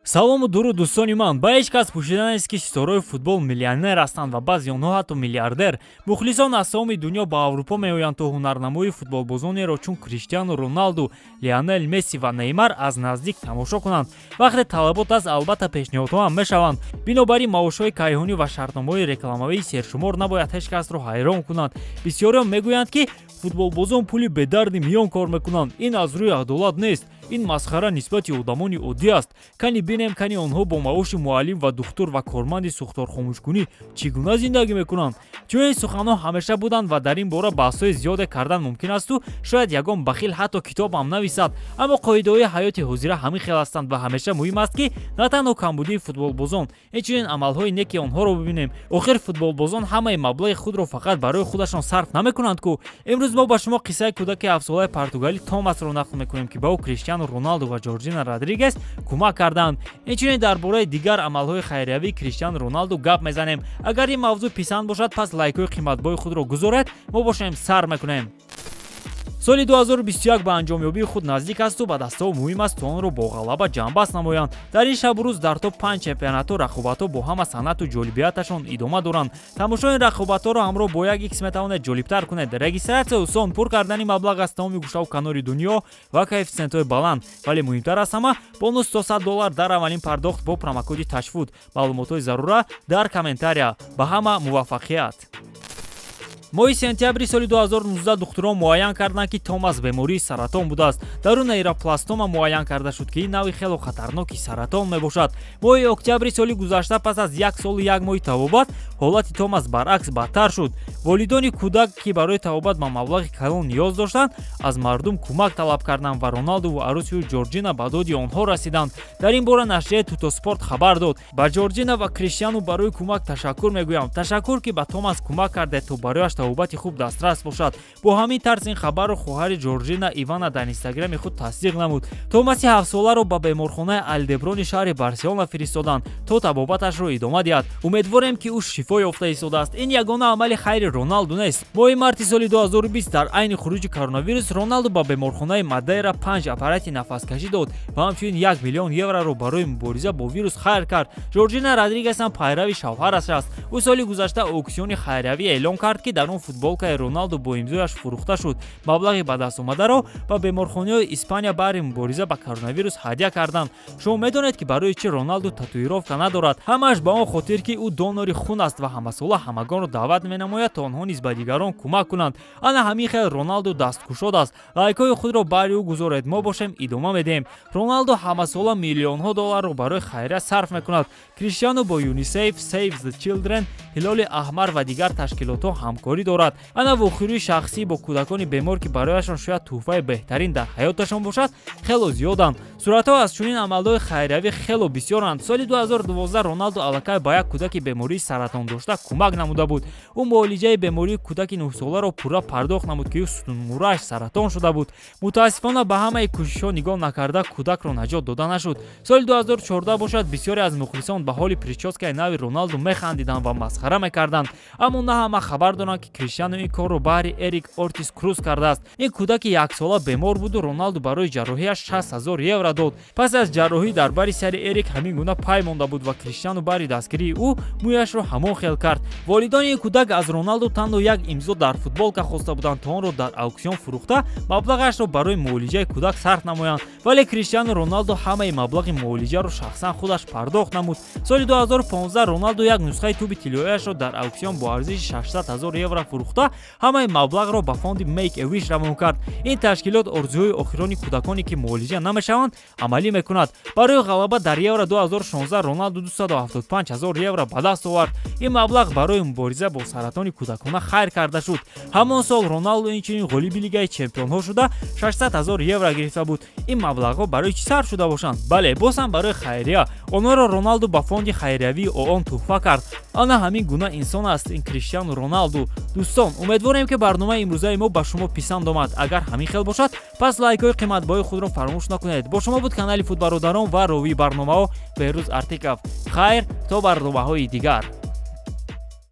Салому дуруд, дӯстони ман. Ба ҳеҷ кас пӯшида нест, ки ситораҳои футбол миллионер ҳастанд ва баъзи онҳо ҳатто миллиардер. Мухлисон аз тамоми дунё ба Аврупо меоянд, то ҳунарнамоии футболбозонеро чун Криштиану Роналду, Лионел Месси ва Неймар аз наздик тамошо кунанд. Вақте талабот аст, албатта, пешниҳодҳо ҳам мешаванд. Бинобар ин маошҳои кайҳонӣ ва шартномаҳои рекламавии сершумор набояд ҳеҷ касро ҳайрон кунанд. Бисёриён мегӯянд, ки футболбозон пули бедарди миён кор мекунанд, ин аз рӯи адолат нест, ин масхара нисбати одамони оддӣ аст. Кани бинем, кани онҳо бо маоши муаллим ва духтур ва корманди сӯхторхомӯшкунӣ чӣ гуна зиндагӣ мекунанд? Чунин суханҳо ҳамеша буданд ва дар ин бора баҳсҳои зиёде кардан мумкин асту шояд ягон бахил ҳатто китобам нависад. Аммо қоидаҳои ҳаёти ҳозира ҳамин хел ҳастанд ва ҳамеша муҳим аст, ки на танҳо камбудии футболбозон, инчунин амалҳои неки онҳоро бибинем. Охир футболбозон ҳамаи маблағи худро фақат барои худашон сарф намекунанд ку. Имрӯз мо ба шумо қиссаи кӯдаки 7-солаи португалӣ Томасро нақл мекунем, ки ба ӯ Криштиану Роналду ва Ҷорҷина Родригес кӯмак карданд. Инчунин дар бораи дигар амалҳои хайриявии Криштиану Роналду гап мезанем. Агар ин мавзӯъ писанд бошад, пас лайкҳои қиматбои худро гузоред. Мо бошем, сар мекунем. Соли 2021 ба анҷомёбии худ наздик асту ба дастаҳо муҳим аст, то онро бо ғалаба ҷамъбаст намоянд. Дар ин шабу рӯз дар топ панҷ чемпионатҳо рақобатҳо бо ҳама санъату ҷолибияташон идома доранд. Тамошои ин рақобатҳоро ҳамроҳ бо як икс метавонед ҷолибтар кунед. Регистрация осон, пур кардани маблағ аз тамоми гӯшаву канори дунё ва коэффисиентҳои баланд, вале муҳимтар аз ҳама бонус то 100 доллар дар аввалин пардохт бо промокоди Ташфуд. Маълумотҳои зарура дар комментария. Ба ҳама муваффақият! Моҳи сентябри соли 2019 духтурон муайян карданд, ки Томас бемории саратон будааст. Дар ӯ нейробластома муайян карда шуд, ки ин навъи хело хатарноки саратон мебошад. Моҳи октябри соли гузашта, пас аз як солу як моҳи табобат, ҳолати Томас баръакс бадтар шуд. Волидони кӯдак, ки барои табобат ба маблағи калон ниёз доштанд, аз мардум кӯмак талаб карданд ва Роналду ва арӯси ӯ Ҷорҷина ба доди онҳо расиданд. Дар ин бора нашрияи Тутоспорт хабар дод. Ба Ҷорҷина ва Криштиану барои кӯмак ташаккур мегӯям. Ташаккур, ки ба Томас кӯмак кардед, то барояш табобати хуб дастрас бошад. Бо ҳамин тарз ин хабарро хоҳари Ҷорҷина Ивана дар Инстаграми худ тасдиқ намуд. Томаси 7-соларо ба беморхонаи Алдеброни шаҳри Барселона фиристоданд, то табобаташро идома диҳад. Умедворем, ки ӯ шифо ёфта истодааст. Ин ягона амали хайри Роналду нест. Моҳи марти соли 2020, дар айни хуруҷи коронавирус, Роналду ба беморхонаи Мадейра панҷ аппарати нафаскашӣ дод ва ҳамчунин 1 миллион евроро барои мубориза бо вирус хайр кард. Ҷорҷина Родригес ҳам пайрави шавҳараш аст. Ӯ соли гузашта ауксиони хайриявӣ эълон кард, ки дар он футболкаи Роналду бо имзояш фурӯхта шуд. Маблағи ба даст омадаро ба беморхонаҳои Испания баҳри мубориза ба коронавирус ҳадя карданд. Шумо медонед, ки барои чӣ Роналду татуировка надорад? Ҳамааш ба он хотир, ки ӯ донори хун аст ва ҳамасола ҳамагонро даъват менамояд, то онҳо низ ба дигарон кӯмак кунанд. Ана ҳамин хел Роналду дасткушод аст. Лайкҳои худро баҳри ӯ гузоред. Мо бошем, идома медиҳем. Роналду ҳамасола миллионҳо долларро барои хайрия сарф мекунад. Криштиану бо ЮНИСЕФ, Save the Children, Ҳилоли Аҳмар ва дигар ташкилотҳо ҳамкорӣ дорад. Ана вохӯрии шахсӣ бо кӯдакони бемор, ки барояшон шояд тӯҳфаи беҳтарин дар ҳаёташон бошад, хело зиёданд. Суратҳо аз чунин амалҳои хайриявӣ хело бисёранд. Соли 2012 Роналду аллакай ба як кӯдаки бемории саратон дошта кӯмак намуда буд. Ӯ муолиҷаи бемории кӯдаки 9-соларо пурра пардохт намуд, ки ӯ сутунмӯрааш саратон шуда буд. Мутаассифона, ба ҳамаи кӯшишҳо нигоҳ накарда, кӯдакро наҷот дода нашуд. Соли 2014 бошад, бисёре аз мухлисон ба ҳоли прическаи нави Роналду механдиданд ва масхара мекарданд. Аммо на ҳама хабар доранд, ки Криштиану ин корро баҳри Эрик Ортис Круз кардааст. Ин кӯдаки 1-сола бемор буду Роналду барои ҷарроҳиаш 60 ҳазор евро дод. Пас аз ҷарроҳӣ дар бари сари Эрик ҳамин гуна пай монда буд ва Криштиану баҳри дастгирии ӯ мӯяшро ҳамон хел кард. Волидони ин кӯдак аз Роналду танҳо як имзо дар футболка хоста буданд, то онро дар ауксион фурӯхта, маблағашро барои муолиҷаи кӯдак сарф намоянд. Вале Криштиану Роналду ҳамаи маблағи муолиҷаро шахсан худаш пардохт намуд. Соли 2015 Роналду як нусхаи тӯби тиллояшро дар ауксион бо арзиши 600 ҳазор евро фурӯхта, ҳамаи маблағро ба фонди Make a Wish равон кард. Ин ташкилот орзуҳои охирони кӯдаконе, ки муолиҷа намешаванд, амалӣ мекунад. Барои ғалаба дар Евро 2016 Роналду 275 ҳазор евро ба даст овард. Ин маблағ барои мубориза бо саратони кӯдакона хайр карда шуд. Ҳамон сол Роналду инчунин ғолиби Лигаи чемпионҳо шуда, 600 ҳазор евро гирифта буд. Ин маблағҳо барои чӣ сарф шуда бошанд? Бале, боз ҳам барои хайрия. Онҳоро Роналду ба фонди хайриявии ООН тӯҳфа кард. Ана ҳамин гуна инсон аст ин Криштиану Роналду. Дӯстон, умедворем, ки барномаи имрӯзаи мо ба шумо писанд омад. Агар ҳамин хел бошад, пас лайкҳои қиматбоҳои худро фаромӯш накунед. Бо шумо буд канали Футбародарон ва ровии барномаҳо Беҳрӯз Артиков. Хайр, то барномаҳои дигар.